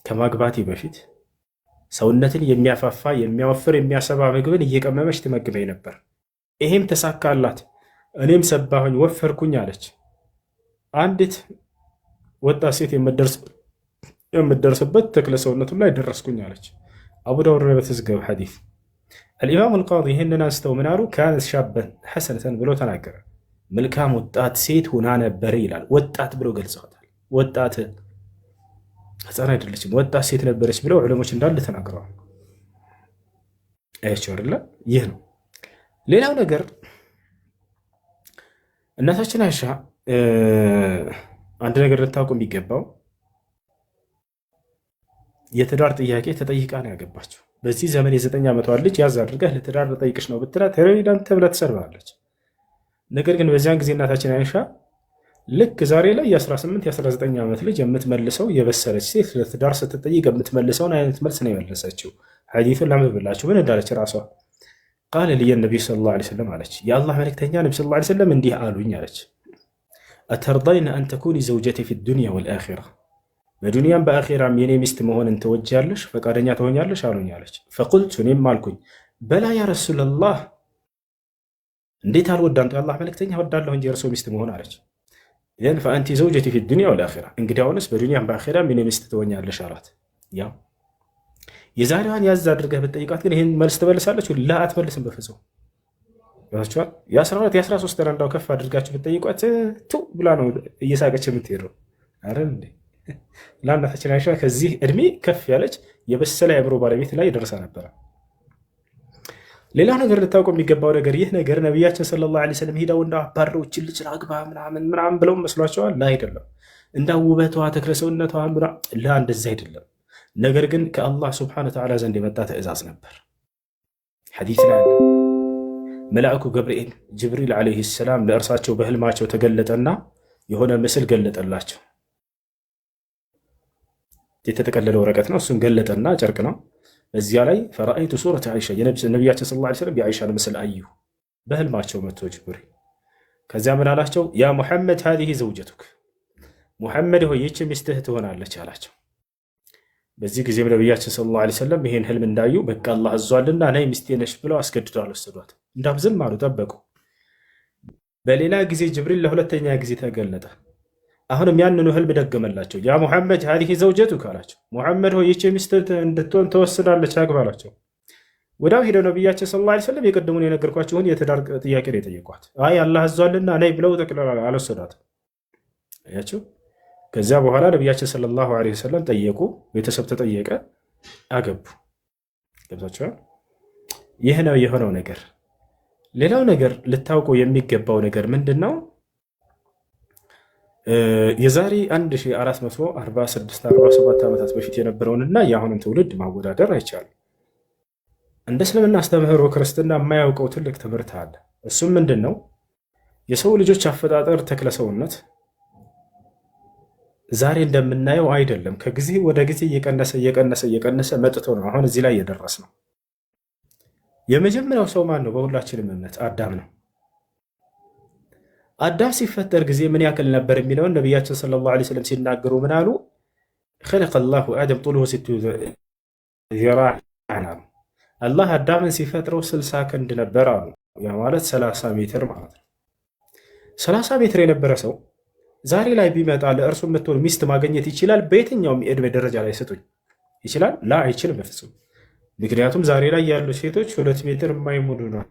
ከማግባቴ በፊት ሰውነትን የሚያፋፋ፣ የሚያወፍር፣ የሚያሰባ ምግብን እየቀመመች ትመግበኝ ነበር። ይሄም ተሳካላት፣ እኔም ሰባሁኝ፣ ወፈርኩኝ አለች። አንዲት ወጣት ሴት የምትደርስበት ተክለ ሰውነቱ ላይ ደረስኩኝ አለች። አቡ ዳውድ ላይ በተዘገበ ሐዲስ አልኢማም አልቃዲ ይህንን አንስተው ምን አሉ? كانت شابة حسنة ብሎ ተናገረ። መልካም ወጣት ሴት ሆና ነበር ይላል። ወጣት ብሎ ገልጸዋታል። ወጣት፣ ህፃን አይደለችም፣ ወጣት ሴት ነበረች ብለው ዑለሞች እንዳለ ተናግረዋል። አያቸው አይደለ? ይህ ነው። ሌላው ነገር እናታችን አይሻ፣ አንድ ነገር ልታውቁ የሚገባው የትዳር ጥያቄ ተጠይቃ ነው ያገባችው። በዚህ ዘመን የ9 ዓመቷን ልጅ ያዝ አድርገህ ለትዳር ልጠይቅሽ ነው ብትላት ሄዳን ተብላ ትሰርባለች። ነገር ግን በዚያን ጊዜ እናታችን አይሻ ልክ ዛሬ ላይ የ18 የ19 ዓመት ልጅ የምትመልሰው፣ የበሰለች ሴት ለትዳር ስትጠይቅ የምትመልሰውን አይነት መልስ ነው የመለሰችው። ሐዲሱን ላንብብላችሁ ምን እንዳለች ራሷ። قال لي النبي صلى الله عليه وسلم አለች፣ የአላህ መልእክተኛ ነቢ صلى الله عليه وسلم እንዲህ አሉኝ አለች፣ أترضين أن تكوني زوجتي في الدنيا والآخرة፣ በዱንያም በአኺራም የኔ ሚስት መሆንን ትወጃለሽ፣ ፈቃደኛ ትሆኛለሽ አሉኝ አለች። فقلت እኔም አልኩኝ፣ بلى يا رسول الله፣ እንዴት አልወዳም የአላህ መልእክተኛ፣ እወዳለሁ እንጂ የእርሶ ሚስት መሆን አለች። إذن فأنت زوجتي في الدنيا والآخرة፣ እንግዲያውንስ በዱንያም በአኺራም የኔ ሚስት ትሆኛለሽ አላት። ያው የዛሬዋን ያዝ አድርገህ ብትጠይቃት ግን ይህን መልስ ትመልሳለች? لا፣ አትመልስም በፍጹም። ገብታችኋል? የ12 የ13 እንዳው ከፍ አድርጋችሁ ብትጠይቋት ቱ ብላ ነው እየሳቀች የምትሄደው። አይደል እንዴ? ለእናታችን አይሻ ከዚህ እድሜ ከፍ ያለች የበሰለ የአእምሮ ባለቤት ላይ ደርሳ ነበረ። ሌላው ነገር ልታውቀው የሚገባው ነገር፣ ይህ ነገር ነቢያችን صلى الله عليه وسلم ሄደው እንደ አባረው እችን ልጅ አግባ ምናምን ምናምን ብለው መስሏቸዋል። لا፣ አይደለም። እንዳ ውበቷ፣ ተክለ ሰውነቷ፣ لا፣ እንደዚህ አይደለም። ነገር ግን ከአላህ سبحانه وتعالى ዘንድ የመጣ ትእዛዝ ነበር። ሐዲስ ላይ አለ። መልአኩ ገብርኤል ጅብሪል عليه السلام ለእርሳቸው በህልማቸው ተገለጠና የሆነ ምስል ገለጠላቸው። የተጠቀለለ ወረቀት ነው። እሱን ገለጠና ጨርቅ ነው። እዚያ ላይ فرأيت صورة عائشة፣ ነቢያችን صلى الله عليه وسلم የአይሻን ምስል አዩ በህልማቸው መጥቶ ጅብሪል። ከዚያ ምን አላቸው? يا محمد هذه زوجتك፣ ሙሐመድ ሆይ ይህች ሚስትህ ትሆናለች አላቸው። በዚህ ጊዜም ነቢያችን صلى الله عليه وسلم ይሄን ህልም እንዳዩ በቃ አላህ አዟልና ነይ ሚስቴ ነሽ ብለው አስገድደው አልወሰዷት። እንዳም ዝም አሉ፣ ጠበቁ። በሌላ ጊዜ ጅብሪል ለሁለተኛ ጊዜ ተገለጠ። አሁንም ያንኑ ህልም ደገመላቸው። يا محمد هذه زوجتك አላቸው። ሙሐመድ ሆይ ይህች ሚስትህ እንድትሆን ተወስናለች፣ አግባ አላቸው። ወዲያው ሄደው ነቢያችን صلى الله عليه وسلم የቅድሙን የነገርኳችሁን የትዳር ጥያቄ ነው የጠየቋት። አይ አላህ አዟልና ነይ ብለው ጠቅልላ አልወሰዷትም። አያችሁ። ከዚያ በኋላ ነቢያችን صلى الله عليه وسلم ጠየቁ፣ ቤተሰብ ተጠየቀ፣ አገቡ። ገብታችኋል? ይህ ነው የሆነው ነገር። ሌላው ነገር ልታውቀው የሚገባው ነገር ምንድን ነው? የዛሬ 1446 47 ዓመታት በፊት የነበረውንና የአሁኑን ትውልድ ማወዳደር አይቻልም። እንደ እስልምና አስተምህሮ ክርስትና የማያውቀው ትልቅ ትምህርት አለ። እሱም ምንድን ነው? የሰው ልጆች አፈጣጠር ተክለ ሰውነት ዛሬ እንደምናየው አይደለም። ከጊዜ ወደ ጊዜ እየቀነሰ እየቀነሰ እየቀነሰ መጥቶ ነው አሁን እዚህ ላይ የደረስነው። የመጀመሪያው ሰው ማን ነው? በሁላችንም እምነት አዳም ነው። አዳም ሲፈጠር ጊዜ ምን ያክል ነበር የሚለውን ነቢያችን صلى الله عليه وسلم ሲናገሩ ምን አሉ? خلق الله آدم طوله 60 ذراعا አሉ። አላህ አዳምን ሲፈጥረው 60 ክንድ ነበር አሉ። ያ ማለት 30 ሜትር ማለት ነው። 30 ሜትር የነበረ ሰው ዛሬ ላይ ቢመጣ ለእርሱ የምትሆን ሚስት ማግኘት ይችላል? በየትኛውም የዕድሜ ደረጃ ላይ ስጡኝ፣ ይችላል? لا፣ አይችልም በፍጹም። ምክንያቱም ዛሬ ላይ ያሉ ሴቶች 2 ሜትር የማይሞሉ ነው።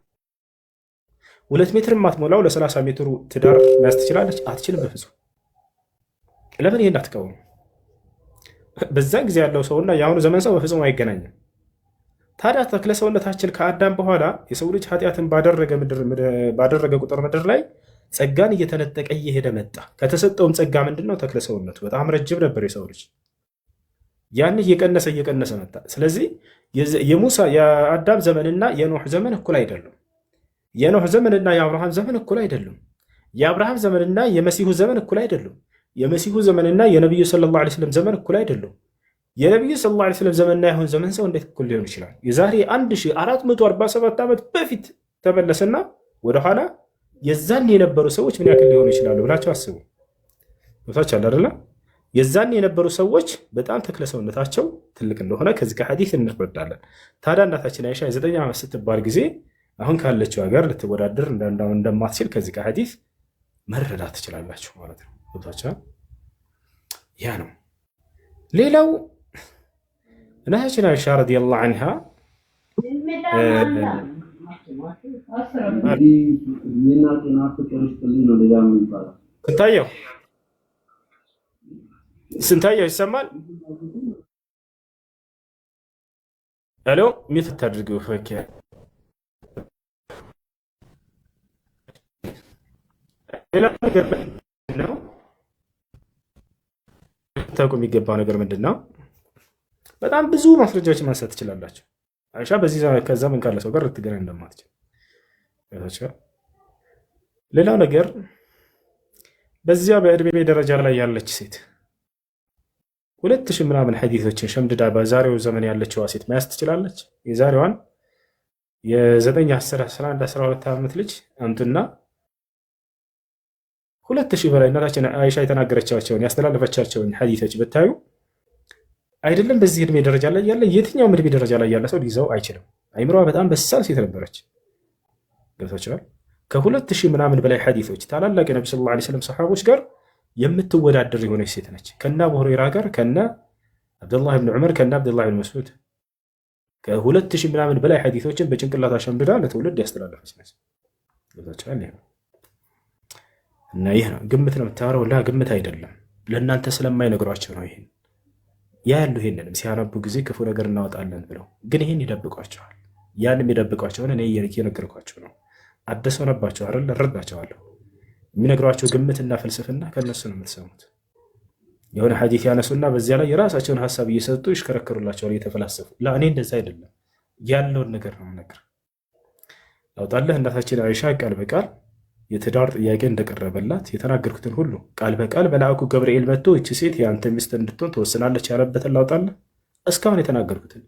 2 ሜትር የማትሞላው ለ30 ሜትሩ ትዳር መያዝ ትችላለች? አትችልም በፍጹም። ለምን ይሄን አትቃወሙ? በዛን ጊዜ ያለው ሰውና የአሁኑ ዘመን ሰው በፍጹም አይገናኝም። ታዲያ ተክለ ሰውነታችን ከአዳም በኋላ የሰው ልጅ ኃጢአትን ባደረገ ቁጥር ምድር ላይ ጸጋን እየተነጠቀ እየሄደ መጣ። ከተሰጠውም ጸጋ ምንድን ነው? ተክለ ሰውነቱ በጣም ረጅም ነበር የሰው ልጅ። ያን እየቀነሰ እየቀነሰ መጣ። ስለዚህ የሙሳ የአዳም ዘመንና የኖህ ዘመን እኩል አይደሉም። የኖህ ዘመንና የአብርሃም ዘመን እኩል አይደሉም። የአብርሃም ዘመንና የመሲሁ ዘመን እኩል አይደሉም። የመሲሁ ዘመንና የነቢዩ ሰለላሁ ዐለይሂ ወሰለም ዘመን እኩል አይደሉም። የነቢዩ ሰለላሁ ዐለይሂ ወሰለም ዘመንና የአሁን ዘመን ሰው እንዴት እኩል ሊሆን ይችላል? የዛሬ 1447 ዓመት በፊት ተመለስና ወደኋላ የዛን የነበሩ ሰዎች ምን ያክል ሊሆኑ ይችላሉ ብላቸው አስቡ። ቦታች አለ አይደለ? የዛን የነበሩ ሰዎች በጣም ተክለ ሰውነታቸው ትልቅ እንደሆነ ከዚህ ከሐዲስ እንረዳለን። ታዲያ እናታችን አይሻ የ9 ዓመት ስትባል ጊዜ አሁን ካለችው ሀገር ልትወዳደር እንደማትችል ከዚህ ከሐዲስ መረዳት ትችላላችሁ ማለት ነው። ቦታቻ ያ ነው። ሌላው እናታችን አይሻ ረዲየላሁ ዐንሃ ስንታየው ስንታየው ይሰማል? ሄሎ mute ታድርገው። Okay። ሌላው ነገር ምንድን ነው? ታውቁ የሚገባው ነገር ምንድን ነው? በጣም ብዙ ማስረጃዎችን ማንሳት ትችላላችሁ። አይሻ በዚህ ከዘመን ካለ ሰው ጋር ልትገናኝ እንደማትችል። ሌላው ነገር በዚያ በእድሜ ደረጃ ላይ ያለች ሴት 2000 ምናምን ሐዲሶችን ሸምድዳ በዛሬው ዘመን ያለችዋ ሴት መያዝ ትችላለች? የዛሬዋን የ9፣ 10፣ 11፣ 12 ዓመት ልጅ አምጡና 2000 በላይ እናታችን አይሻ የተናገረቻቸውን ያስተላለፈቻቸውን ሐዲሶች ብታዩ አይደለም በዚህ እድሜ ደረጃ ላይ ያለ የትኛውም እድሜ ደረጃ ላይ ያለ ሰው ሊይዘው አይችልም። አይምሮዋ በጣም በሳል ሴት ነበረች። ገብታችኋል? ከ2000 ምናምን በላይ ሐዲሶች ታላላቅ የነቢ ሰለላሁ ዐለይሂ ወሰለም ሰሓቦች ጋር የምትወዳደር የሆነች ሴት ነች። ከነ አቡ ሁረይራ ጋር፣ ከነ አብዱላህ ብን ዑመር፣ ከነ አብዱላህ ብን መስዑድ ከ2000 ምናምን በላይ ሐዲሶችን በጭንቅላቷ ሸምድዳ ለትውልድ ያስተላለፈች ነች። ገብታችኋል? እና ይህ ነው ግምት ነው የምታወራው። ላ ግምት አይደለም፣ ለእናንተ ስለማይነግሯቸው ነው። ይሄን ያ ያሉ ይሄንንም ሲያነቡ ጊዜ ክፉ ነገር እናወጣለን ብለው ግን ይሄን ይደብቋቸዋል። ያን የሚደብቋቸውን እኔ እየነገርኳቸው ነው። አዲስ ሆነባቸው አይደል? እረዳቸዋለሁ። የሚነግሯቸው ግምትና ፍልስፍና ከእነሱ ነው የምትሰሙት። የሆነ ሐዲስ ያነሱና በዚያ ላይ የራሳቸውን ሀሳብ እየሰጡ ይሽከረከሩላቸዋል እየተፈላሰፉ። እኔ እንደዛ አይደለም፣ ያለውን ነገር ነው የምነግርህ። ላውጣለህ እናታችን አይሻ ቃል በቃል የትዳር ጥያቄ እንደቀረበላት የተናገርኩትን ሁሉ ቃል በቃል መልአኩ ገብርኤል መጥቶ ይቺ ሴት የአንተ ሚስት እንድትሆን ትወስናለች ያለበትን ላውጣለህ። እስካሁን የተናገርኩትን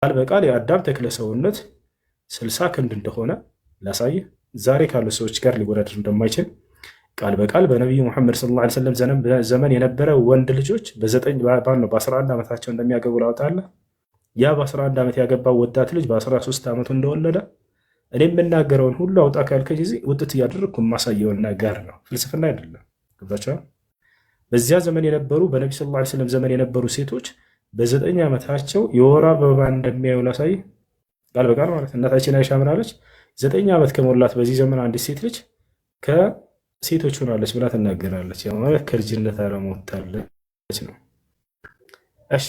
ቃል በቃል የአዳም ተክለ ሰውነት 60 ክንድ እንደሆነ ላሳይህ። ዛሬ ካሉ ሰዎች ጋር ሊወዳደር እንደማይችል ቃል በቃል በነቢዩ ሙሐመድ ሰለላሁ ዐለይሂ ወሰለም ዘመን የነበረ ወንድ ልጆች በዘጠኝ ነው በ11 ዓመታቸው እንደሚያገቡ ላውጣለህ። ያ በ11 ዓመት ያገባው ወጣት ልጅ በ13 ዓመቱ እንደወለደ እኔ የምናገረውን ሁሉ አውጣ ካልከኝ ጊዜ ውጥት እያደረግኩ የማሳየውን ነገር ነው፣ ፍልስፍና አይደለም። ገብታችኋል? በዚያ ዘመን የነበሩ በነቢ ሰለላሁ ዐለይሂ ወሰለም ዘመን የነበሩ ሴቶች በ9 ዓመታቸው የወር አበባ እንደሚያዩ ላሳይ፣ ቃል በቃል ማለት እናታችን አይሻ ምን አለች? 9 ዓመት ከሞላት በዚህ ዘመን አንዲት ሴት ልጅ ከሴቶች ሆናለች ብላ ትናገራለች። ያ ማለት ከልጅነት አለሞታለች ነው። እሺ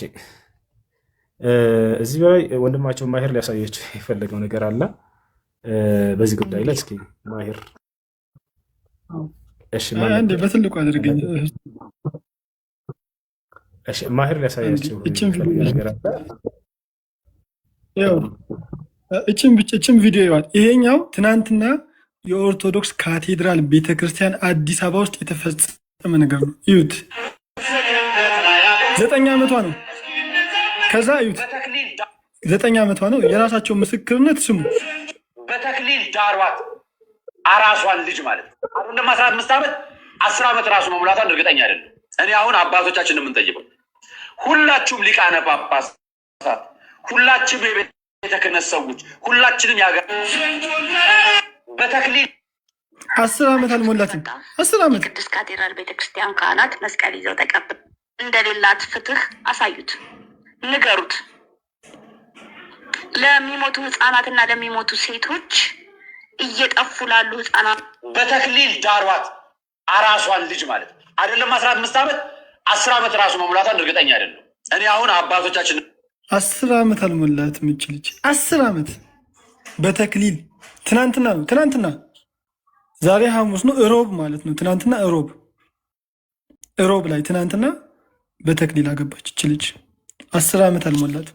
እዚህ በላይ ወንድማቸው ማሄር ሊያሳያቸው የፈለገው ነገር አለ በዚህ ጉዳይ ላይ እስኪ ማሄር። እሺ ማን አንዴ ነበር? በትልቁ አድርገኝ። እሺ ማሄር አንዴ ሊያሳያቸው እችን የፈለገ ቪዲዮ ነገር አለ። ያው እችን ብቻ እችን ቪዲዮ ይዋት። ይሄኛው ትናንትና የኦርቶዶክስ ካቴድራል ቤተክርስቲያን አዲስ አበባ ውስጥ የተፈጸመ ነገር ነው። እዩት። 9 ዓመቷ ነው። ከዛ እዩት፣ 9 ዓመቷ ነው። የራሳቸው ምስክርነት ስሙ። በተክሊል ዳሯት አራሷን ልጅ ማለት ነው። አሁን ደግሞ 15 ዓመት 10 ዓመት ራሱ መሙላቷን እርግጠኛ አይደለም። እኔ አሁን አባቶቻችን የምንጠይቀው ሁላችሁም ሊቃነ ጳጳሳት፣ ሁላችሁም የቤተ ክህነት ሰዎች፣ ሁላችንም ያገር በተክሊል 10 ዓመት አልሞላትም። 10 ዓመት የቅዱስ ካቴድራል ቤተክርስቲያን ካህናት መስቀል ይዘው ተቀብለው እንደሌላት ፍትህ አሳዩት፣ ንገሩት። ለሚሞቱ ህጻናትና ለሚሞቱ ሴቶች እየጠፉ ላሉ ህጻናት በተክሊል ዳሯት አራሷን ልጅ ማለት ነው። አይደለም 15 ዓመት 10 ዓመት ራሱ መሙላቷን እርግጠኛ አይደለም። እኔ አሁን አባቶቻችን 10 ዓመት አልሞላትም። እች ልጅ 10 ዓመት በተክሊል ትናንትና ነው። ትናንትና ዛሬ ሐሙስ ነው፣ እሮብ ማለት ነው። ትናንትና እሮብ እሮብ ላይ ትናንትና በተክሊል አገባች። እች ልጅ 10 ዓመት አልሞላት፣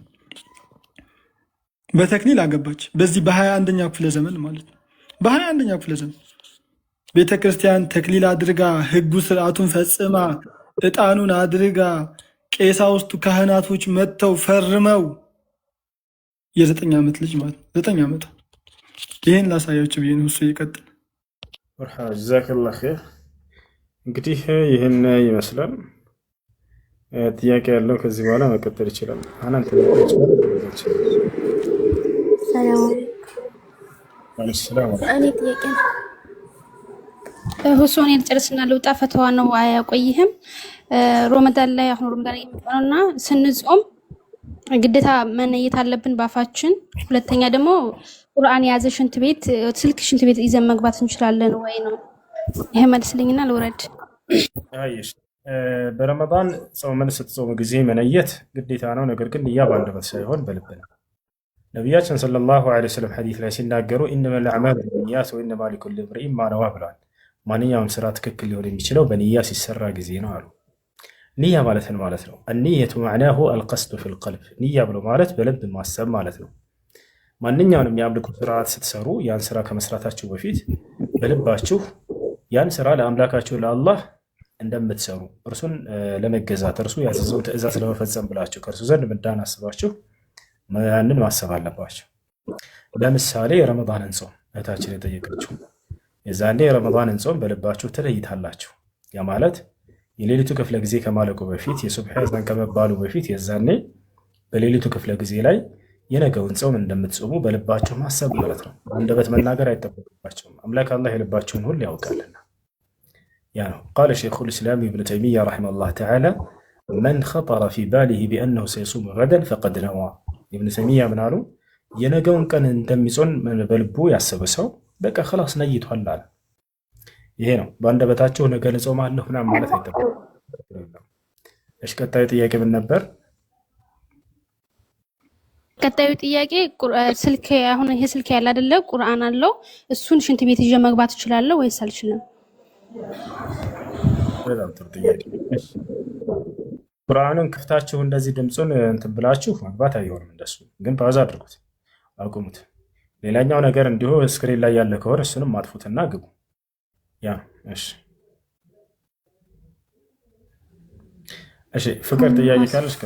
በተክሊል አገባች። በዚህ በ21ኛው ክፍለ ዘመን ማለት ነው። በ21ኛው ክፍለ ዘመን ቤተ ክርስቲያን ተክሊል አድርጋ፣ ህጉ ስርዓቱን ፈጽማ፣ እጣኑን አድርጋ፣ ቄሳውስቱ ካህናቶች መጥተው ፈርመው፣ የ9 ዓመት ልጅ ማለት ነው። 9 ዓመቷ። ይህን ላሳያችሁ ብዬ ነው። እሱ ይቀጥል። መርሐባ ጀዛከላህ ኸይር። እንግዲህ ይህን ይመስላል። ጥያቄ ያለው ከዚህ በኋላ መቀጠል ይችላል። አናን ይችላል። ሰላም። ሰላም። እኔ ጥያቄ ነው። ሁሱን ልጨርስና ልውጣ። ፈተዋ ነው፣ አያቆይህም። ሮመዳን ላይ፣ አሁን ሮመዳን እየመጣ ነው እና ስንጾም ግዴታ መነየት አለብን ባፋችን። ሁለተኛ ደግሞ ቁርአን የያዘ ሽንት ቤት፣ ስልክ ሽንት ቤት ይዘን መግባት እንችላለን ወይ ነው። ይሄ መልስልኝና ልውረድ። አየሽ፣ በረመዳን ጾምን ስትጾሙ ጊዜ መነየት ግዴታ ነው። ነገር ግን ንያ በአንደበት ሳይሆን በልብ ነው። ነቢያችን ሰለላሁ ዐለይሂ ወሰለም ሐዲስ ላይ ሲናገሩ إنما الأعمال بالنيات وإنما لكل امرئ ما نوى ብለዋል። ማንኛውም ስራ ትክክል ሊሆን የሚችለው በንያ ሲሰራ ጊዜ ነው አሉ። ንያ ማለትን ማለት ነው። النية معناه القصد في القلب። ንያ ብሎ ማለት በልብ ማሰብ ማለት ነው። ማንኛውንም የአምልኮ ስርዓት ስትሰሩ ያን ስራ ከመስራታችሁ በፊት በልባችሁ ያን ስራ ለአምላካችሁ ለአላህ እንደምትሰሩ፣ እርሱን ለመገዛት፣ እርሱ ያዘዘውን ትእዛዝ ለመፈጸም ብላችሁ፣ ከእርሱ ዘንድ ምንዳን አስባችሁ ያንን ማሰብ አለባችሁ። ለምሳሌ የረመዳንን ጾም እህታችን የጠየቀችው፣ የዛኔ የረመዳንን ጾም በልባችሁ ትለይታላችሁ። ያ ማለት የሌሊቱ ክፍለ ጊዜ ከማለቁ በፊት፣ የሱብሒ አዛን ከመባሉ በፊት፣ የዛኔ በሌሊቱ ክፍለ ጊዜ ላይ የነገውን ጾም እንደምትጾሙ በልባችሁ ማሰብ ማለት ነው። አንደበት መናገር አይጠበቅባቸውም። አምላክ አላህ የልባችሁን ሁሉ ያውቃልና። ያ ነው። قال شيخ الإسلام ابن تيمية رحمه الله تعالى من خطر في باله بأنه سيصوم غدا فقد نوى። ኢብኑ ተይሚያ ምን አሉ? የነገውን ቀን እንደሚጾም በልቡ ያሰበ ሰው በቃ خلاص ነይቷል አለ። ይሄ ነው። በአንደበታችሁ ነገ እጾማለሁ ምናምን ማለት አይጠበቅም። እሺ፣ ቀጣዩ ጥያቄ ምን ነበር? ቀጣዩ ጥያቄ ስልክ፣ አሁን ይሄ ስልክ ያለ አይደለ ቁርአን አለው፣ እሱን ሽንት ቤት ይዤ መግባት እችላለሁ ወይስ አልችልም? በጣም ጥሩ ጥያቄ። ቁርአኑን ክፍታችሁ እንደዚህ ድምፁን እንትን ብላችሁ መግባት አይሆንም። እንደሱ ግን pause አድርጉት፣ አቁሙት። ሌላኛው ነገር እንዲሁ screen ላይ ያለ ከሆነ እሱንም አጥፉትና ግቡ። ያ እሺ፣ እሺ። ፍቅር ጥያቄ ካለሽ።